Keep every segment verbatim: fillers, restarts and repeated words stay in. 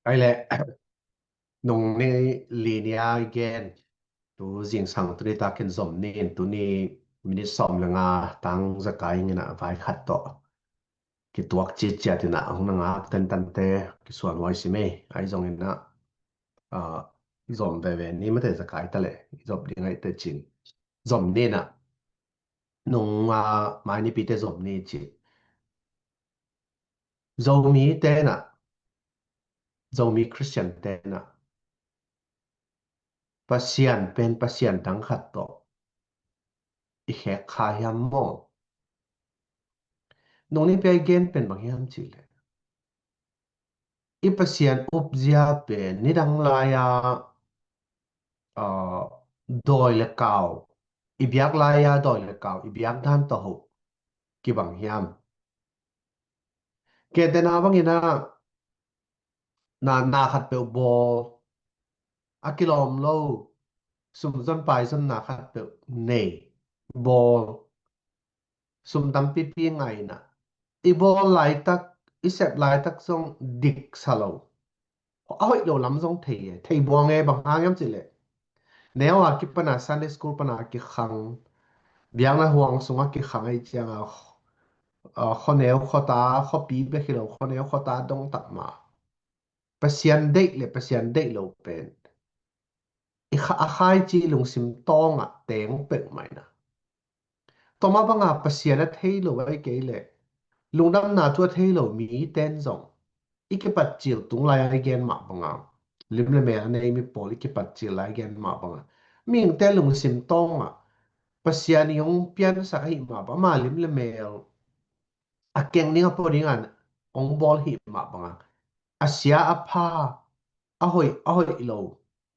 Ai le, nung ni li ni a i gen, tu zingsang tu ni takin zom ni in, tu ni minit sawm le nga tang zakai ngina vai khat tawh kituak ciciat ina hong na ngak tentante kisuan huai si mei. Ai zong ina, ah, zom veve ni mate zakai ta le, zom ding ai te cin. Zom ni ina, nung, ah, mai nipite zom ni ci. Zomi tena, Zomi Christian tena, Pasian pen Pasian dang khat tawh i khek kha hiam maw? Nung ni pia i gen pen bang hiam ci le, i Pasian upzia pen nidang lai-a, ah, dawi le kau, i biak lai-a dawi le kau, i biak dan tawh ho kibang hiam? Kentena bangina, na, na khat peuh bawl, a kilawm lo, sum zon pai zon na khat peuh nei, bawl, sum tampipi ngaina. I bawl laitak, i sep laitak zong dik sa lo. A hoih lo lam zong thei e, thei buang e, bang hang hiam ci le, neu a kipana Sunday school pana kikhang, biakna huang sunga kikhang ai cianga, ah, khuaneu khuata, khuapi bek hi lo, khuaneu khuata dong tak ma. Pasian deih le Pasian deih lo pen i kha, a khaici lungsim tawngah teng peuh maina. Toma banga Pasian a thei lo ai kei le, lungdamna thu a thei lo mi ten zong i kipat cil tung lai ai gen mah banga, lim le mel a nei mi pawl i kipat cil lai gen mah banga, mihingte lungsim tawngah Pasian i hong piansak ahi mah banga, ama lim le mel a keng ding a pua ding an hong bawl hi mah banga, a sia a pha, a hoih a hoih lo,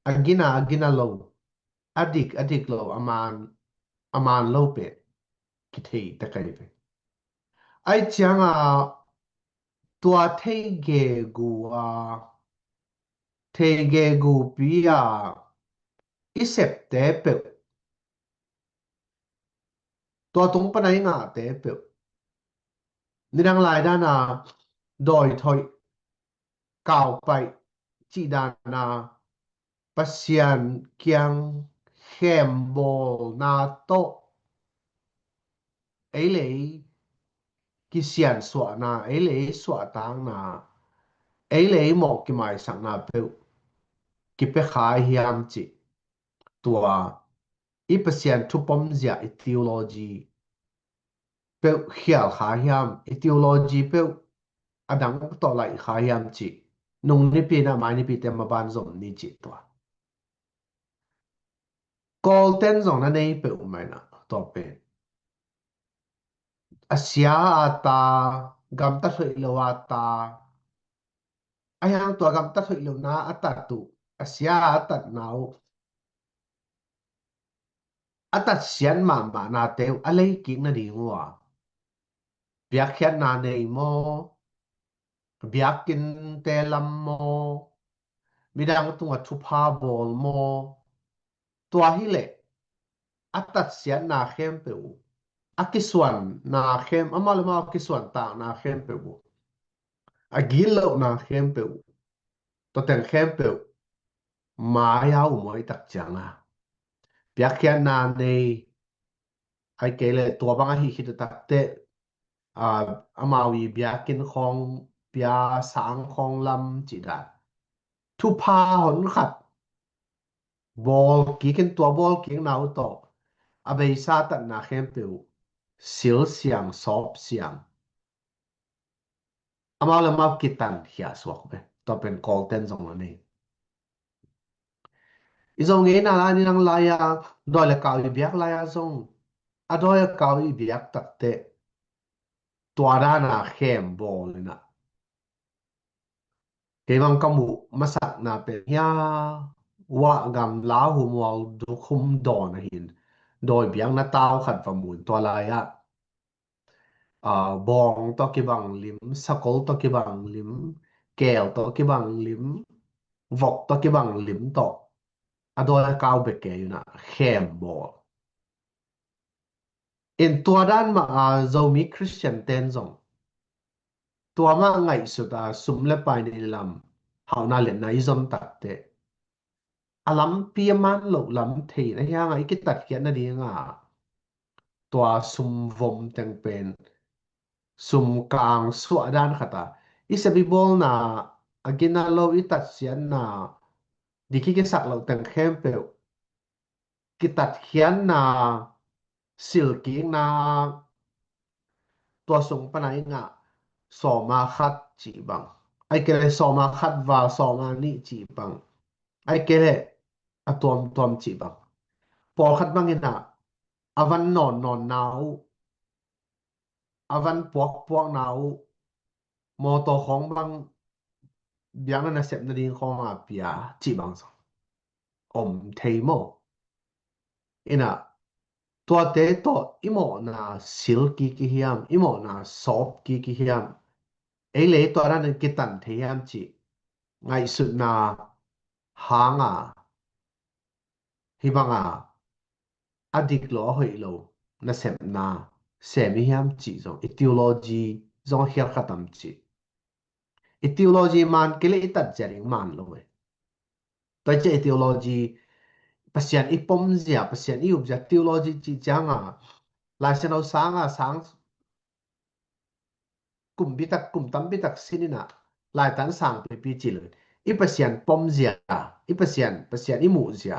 a gina a gina lo, a dik a dik lo, a man a man lo pen kithei ta kai ve. Ai cianga tua thei gegu a, thei gegu pi a i septe peuh, tua tung pana i ngahte peuh, nidang lai dana dawi thoih, kau paih cih dana Pasian kiang khembawlna tawh ei le ei kisiansuahna, ei le ei suahtakna, ei le ei mawh kimaisakna peuh kipia kha hiam cih, tua i Pasian thupom zia i theology peuh khial kha hiam, i theology peuh a dang tawh laih kha hiam cih, nung nipi na mai nipite maban zom ni cih tua. Kawlten zong na nei peuh maina tua pen, a sia a ta, gamtat hoih lo a ta, a hiang tua gamtat hoih lo na a tat uh, a sia a tat na uh, a tatsiat mahmah nate uh a leikik nading uh a, biakkhiatna nei maw, biakinnte lam maw, midang tunga thupha bawl maw, tua hileh a tatsiatna khempeuh uh, a kisuanna khem, amau le amau a kisuantakna khempeuh uh, a gitlohna khempeuh uh, tua teng khempeuh mai-a um uh a, i tak cianga biakkhiatna nei, ai kei le tua bang ahi khit a takteh, ah, amau i biakinn khawng, bia sang khawng lam cih dan thupha hon khat bawl kikin, tua bawl kikna uh tawh a beisa tatna khempeuh uh sil siang, sawp siang, amau le amau kitan khia suak ve. Tua pen Kawlten zong la nei. I zong ngeina lai, nidang lai-a dawi le kau i biak lai-a zong, a dawi a kau i biak takteh tua dana khem bawl ina, kei bang ka muh masakna pen hia, wah gamla humual duk hum dawn ahin, dawi biakna tau khat va mun tua lai-ah, ah, bawng tawh kibang lim, sakol tawh kibang lim, keel tawh kibang lim, vok tawh kibang lim tawh a dawi a kau bek kei ina khem bawl. In tua dan mah a Zomi Christian ten zong tua mah ngaihsut a sum le pai nei lam, hauhna liatna i zon takteh a lampi a man loh lam thei in a hiangah i kitatkhiat nadingah tua sumvom teng pen sumkang suah dan khat a i sep i bawlna a gina lo i tatsiatna dik i kisak loh teng khempeuh kitatkhiatna silkikna tua sung pana i ngah sawma khat cih bang ai kei le sawma khat va sawma nih cih bang ai kei le a tuamtuam cih bang pawlkhat bangin ah a van nawnnawnna uh a van puakpuakna uh mawtaw khawng bang biakna nasepna ding khawng a pia cih bang zong om thei maw? Inah tuate tawh i mawhna sil kik i hiam, i mawhna sawp kik i hiam, ei le ei tua dan in kitan thei hiam cih ngaihsutna hanga hih banga a dik lo a hoih lo nasepna sem i hiam cih zong i theology zong a khial kha tam cih. I theology man kei le i tatzia ding man lo e. Tua i ciah i theology Pasian i pomzia, Pasian i upzia theology cih cianga Laisiangtho sanga sang kum bitak kum tam bitak sininah laitan sang pipi ci lo. I Pasian pomzia, i Pasian, Pasian i muhzia,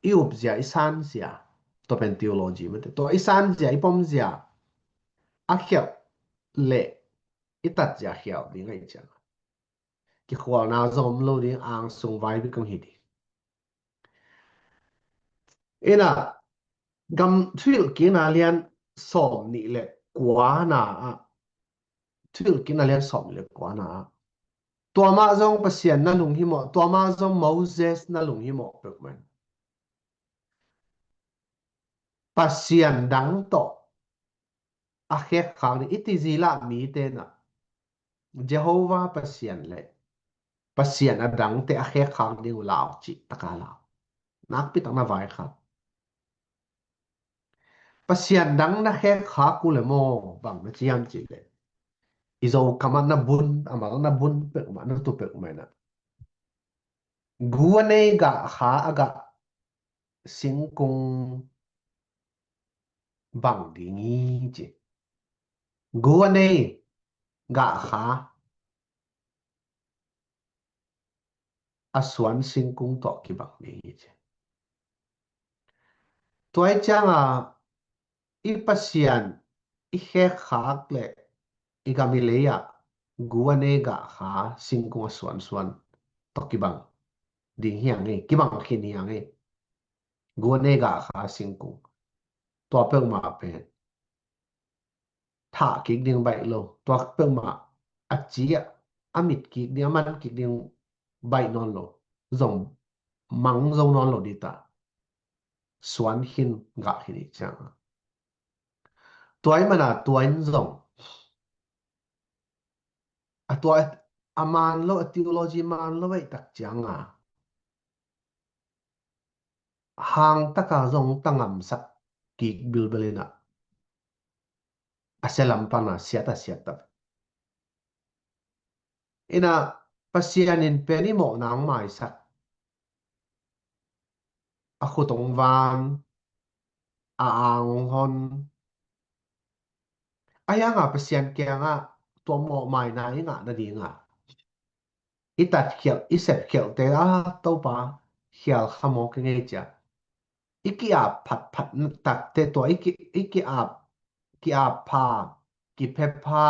i upzia, i sanzia, tua pen theology mate. Tua i sanzia, i pomzia a khialh le i tatzia khialh ding ahi ciang kikhualna zong om lo ding, angsung vai bik kong hi ding. Inah gam thuhilhkikna lian sawm nih le kuana ah, thuhilhkikna lian sawm nih le kuana ah tua mah zong Pasian na lunghimawh, tua mah zong Moses na lunghimawh peuhmah. Pasian dang tawh a khekkhak ding i ti zilah mite nah Jehovah Pasian le Pasian a dangte a khekkhak ding uh lau cih taka lau. Nakpi tak na vaikhak. Pasian dang na khekkhak uh le maw bang na ciam cih le i Zo kamah na bun, amah na bun peuhmah, na tu peuhmah inah gu a nei gah kha a gah singkung bang ding hi ci. Gu a nei gah kha a suan singkung tawh kibang ding hi ci. Tua i cianga i Pasian i khekkhak le i gam i lei ah gu a nei gah kha singkung a suansuan tawh kibang ding hiang e, kibang khin hiang e. Gu a nei gah kha singkung tua peuhmah pen thah kik ding baih lo, tua peuhmah a ci ah a mit kik ding, a man kik ding baih nawn lo, zong mang zo nawn lo dita suan khin gah khin i cianga tua i mana tua in zong a tua a man lo, a theology man lo aih tak cianga hang taka zong tangamsak kik bilbel inah a sia lam pana siat a siat tak. Inah Pasian in pen i mawhna hong maisak, a khut hong van, a ang hong hon. A hianga Pasian kiangah tua mawhmaina i ngah nadinga i tatkhialh, i sepkhialhte a Topa khial kha mawk i ngei cia. I ki-ap phatphat takte tua i ki, i ki-ap, ki-ap pha, kiphepha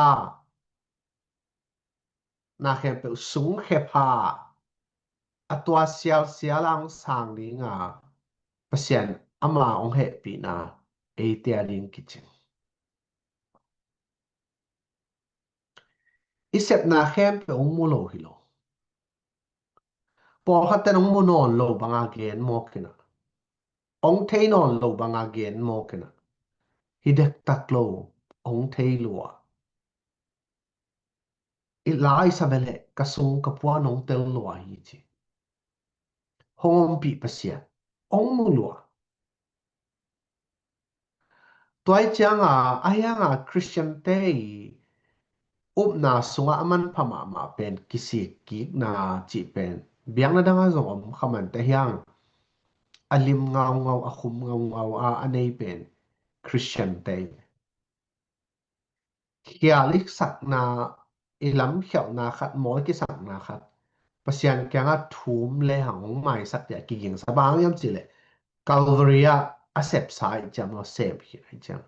na khempeuh sungkhepha a tua sialsial a hong sang dinga Pasian ama hong hehpihna eite a ding kicing. I sepna khempeuh hong mu lo hi lo. Pawlkhatten hong mu nawn lo banga gen mawk inah, hong thei nawn lo banga gen mawk inah, hi dektak lo, hong thei lua. I la i sa veleh ka sung ka puan hong tel lua hi ci. Hong ompih Pasian hong mu lua. Tua i cianga a hianga Khristiante i upna sungah a manpha mahmah pen kisik kikna cih pen biakna dangah zong om kha mah inteh, hiang a lim ngaungau, a khum ngaungau a a nei pen Khristian te. Khial i sakna, i lamkhialhna khat, mawi kisakna khat, Pasian kiangah thum le hang hong maisak, tiah kigingsa. Bang hang hiam cih leh Calvary ah a sepsa ahih ciang maw, sem hi ahih ciang.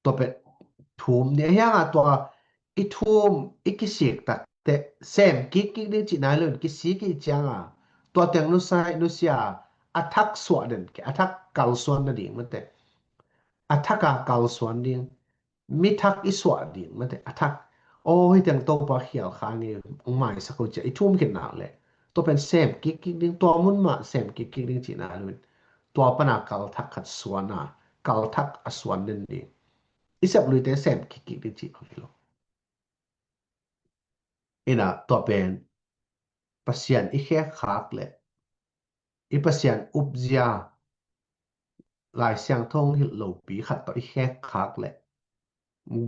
Tua pen thum ni a hiang a, tua i thum, i kisik tak teh sem kik kik ding cihna hi lo in, kisik i ciang a, tua teng nusia, nusia, a thak suah den, a thak kalsuan nading mate. A thak a kalsuan ding, mi thak i suah ding mate, a thak. Aw, hih teng Topa khial kha ngei, hong maisak o, ci-a i thum khit nak leh, tua pen sem kik kik ding, tua mun mah sem kik kik ding cihna hi lo in, tua pan a kal thak khat suan a, kal thak a suan den ding. I sep luite sem kik kik ding cih bang hi lo. Ina, tua pen Pasian i khek khak leh, i Pasian upzia, Lai Siangtho hong hilh lopi khat tawh i khek khak leh,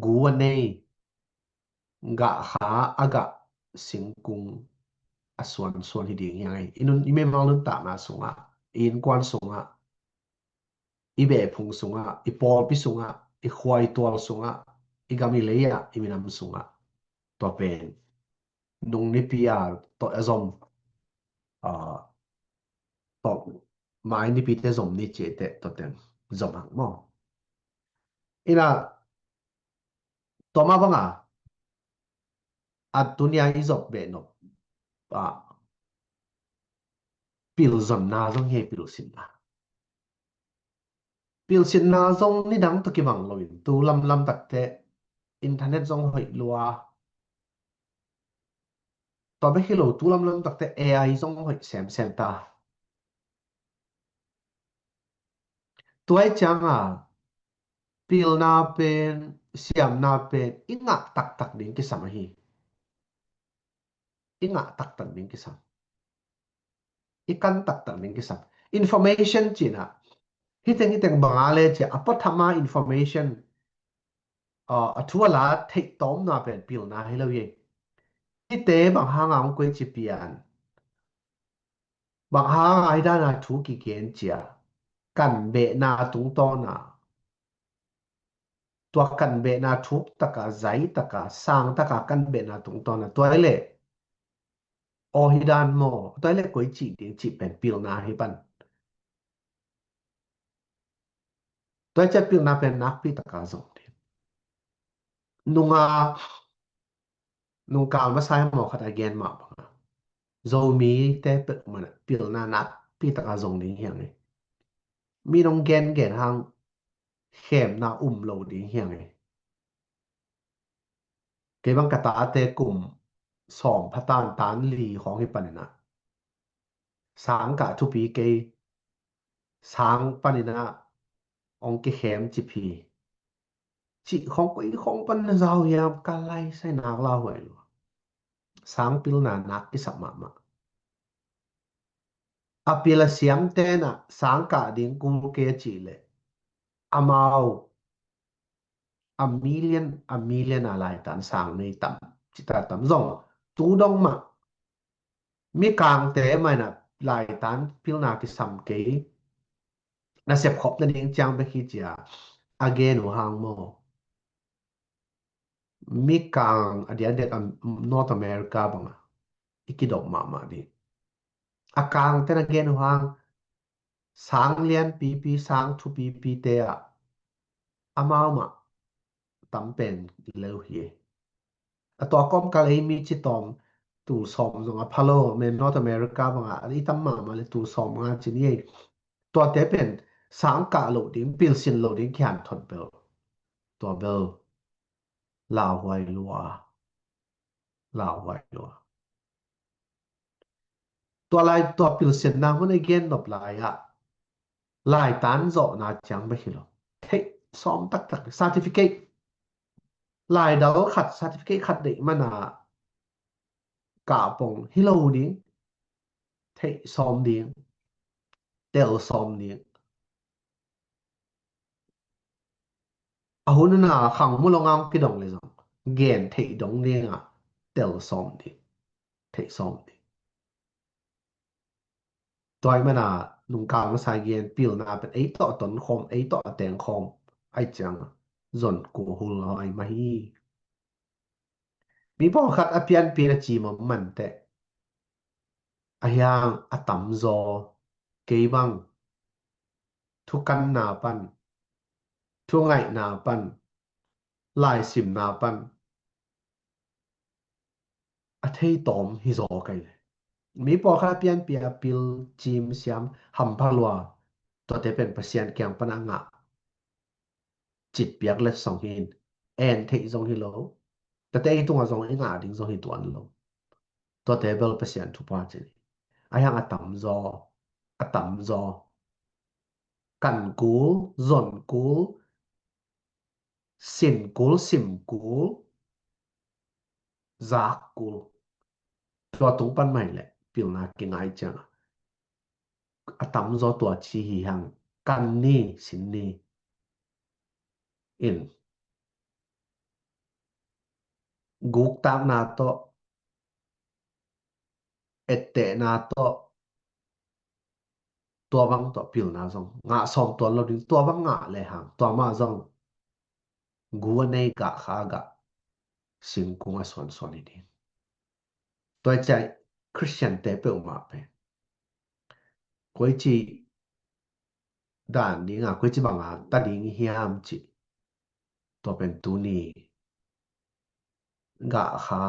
gu a nei, gah kha a gah singkung a suan suan hi ding hi hang ei. I nun, i mimal nuntakna sungah, i innkuan sungah, i behphung sungah, i pawlpi sungah, i khua i tual sungah, i gam i lei ah, i minam sungah. Tua pen nung nipi a tawh a zom, a, tawh mai nipite zom ni ci teh, tua teng zom hang maw. Ina, tua mah banga, a tunia i zop behnop, a, pilzonna zong hi, pilsinna. Pilsinna zong nidang tawh kibang lo in, tu lamlam tak teh internet zong hoih lua. Tua bek hi lo, tu lamlam tak teh A I zong hoih semsem ta. Tua ahih ciang a, pilna pen, siamna pen i ngah taktak ding kisam ahi. I ngah taktak ding kisam. I kan taktak ding kisam. Information cihna, hiteng hiteng banga le ci-a, a puathama information, a, a thu a la theih tawmna pen pilna hi lo hi. Hihte bang hanga hong koici pian, bang hanga hih dana thu kigen, ci-a kan behna tungtawna, tua kan behna thuk taka, zai taka, sang taka kan behna tungtawna, tua hi leh, aw, hih dan maw, tua hi leh koici ding cih pen pilna hi pan. Tua hi ciah pilna pen nakpi taka zong ding. Nunga, nungkal masa hi maw, khat a gen mah banga, Zomite peuhmah in pilna nakpi taka zong ding hi hang e. Mi nong gengen hang khemna um lo ding hi hang e. Kei bang ka tate kum sawm pha tan, tan li khawng hi panin ah, sang kah thupi kei, sang panin ah hong kikhem cip hi, cih khawng, koi khawng pan na za uh hiam, ka lai sai nak lauhuai lua. Sang pilna nak kisap mahmah. A pil a siamte in ah sang kah ding kul kei a cih leh, amau a million, a million a laitan sang nei tam, cita tam zong, tu dong mah. Mikangte mah in ah laitan pilna kisam kei, nasep khop nading ciang bek hi, ci-a a gen uh hang maw. Mikang a diakdiak a North America banga i kidop mahmah ding. A kangte na gen uh hang, sang lianpipi, sang thupipite ah amau mah tam pen leu hi. A tua kawmkal ei mi ci tawm, tul sawm zong a pha lo, men North America banga i tam mahmah leh tul sawm nga ci ni ei. Tuate pen sang kah loh ding, pilsin loh ding kihanthawn bel, tua bel lauhuai lua, lauhuai lua. Tua lai, tua pilsinna hun a gen nop lai-ah, laitan zawhna ciang bek hi lo, theih sawm taktak, certificate, laidal khat, certificate khat deih mana kah pong hi lo ding, theih sawm ding, tel sawm ding. A hun a na khang mu lo ngang kidong le zong gen theih dong ding a, tel sawm ding, theih sawm ding. Tua ahih manin nungkal masa gen pilna pen ei tawh a tonkhawm, ei tawh a tengkhawm ahih ciangin zon kua hul lo ahih mah hi. Mi pawlkhat a pianpin a cimawh mah teh, a hiang a tamzaw kei bang thukanna pan, thungaihna pan, laisimna pan a thei tawm hi zaw kei le. Mi pawlkhat a pianpin a pil, cim, siam, hampha lua, tuate pen Pasian kiang pan a ngah citpiak letsong hi in, en theih zong hi lo. Tuate ei tungah zong i ngah ding zong hi tuan lo. Tuate bel Pasian thupha ci ni. A hiang a tamzaw, a tamzaw kan kul, zon kul, sin kul, sim kul, zak kul. Tua tung pan mah le pilna kingah ciangin a tamzaw tua ci hi hang, kan ni, sin ni in guktakna tawh, ettehna tawh, tua bang tawh pilna zong ngah sawm tuan lo ding, tua bang ngah le hang tua mah zong gu a nei, gah kha a gah, singkung a suansuan hi ding. Tua ciang Khristiante peuhmah pen koici dan ding a, koici bang a ta ding hiam cih, tua pen tuni gah kha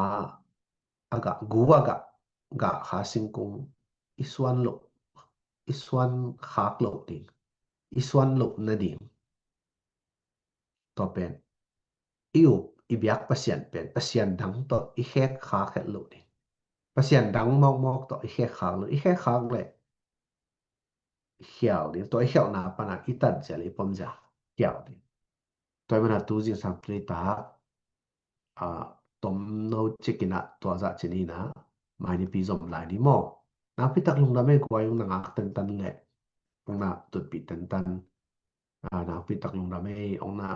a gah, gu a gah, gah kha singkung i suan loh, i suan khak loh ding, i suan loh nading. Tua pen i up i biak Pasian pen Pasian dang tawh i khek khak het loh ding. Pasian dang mawkmawk tawh i khek khak loh, i khek khak leh khial ding, tua i khialhna pan a i tat zia le i pom zia khial ding. Tua ahih manin tu zingsang tuni tak a tomno cikin a tua zah ci ni in a, mai nipi zom lai ni maw. Nakpi tak lungdam ei, guai ong na ngak tentan le ong na tutpih tentan, a, nakpi tak lungdam ei, ong na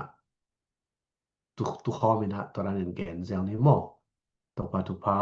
tu, tu khawm in a, tua dan in gen zel ni maw. Topa thupha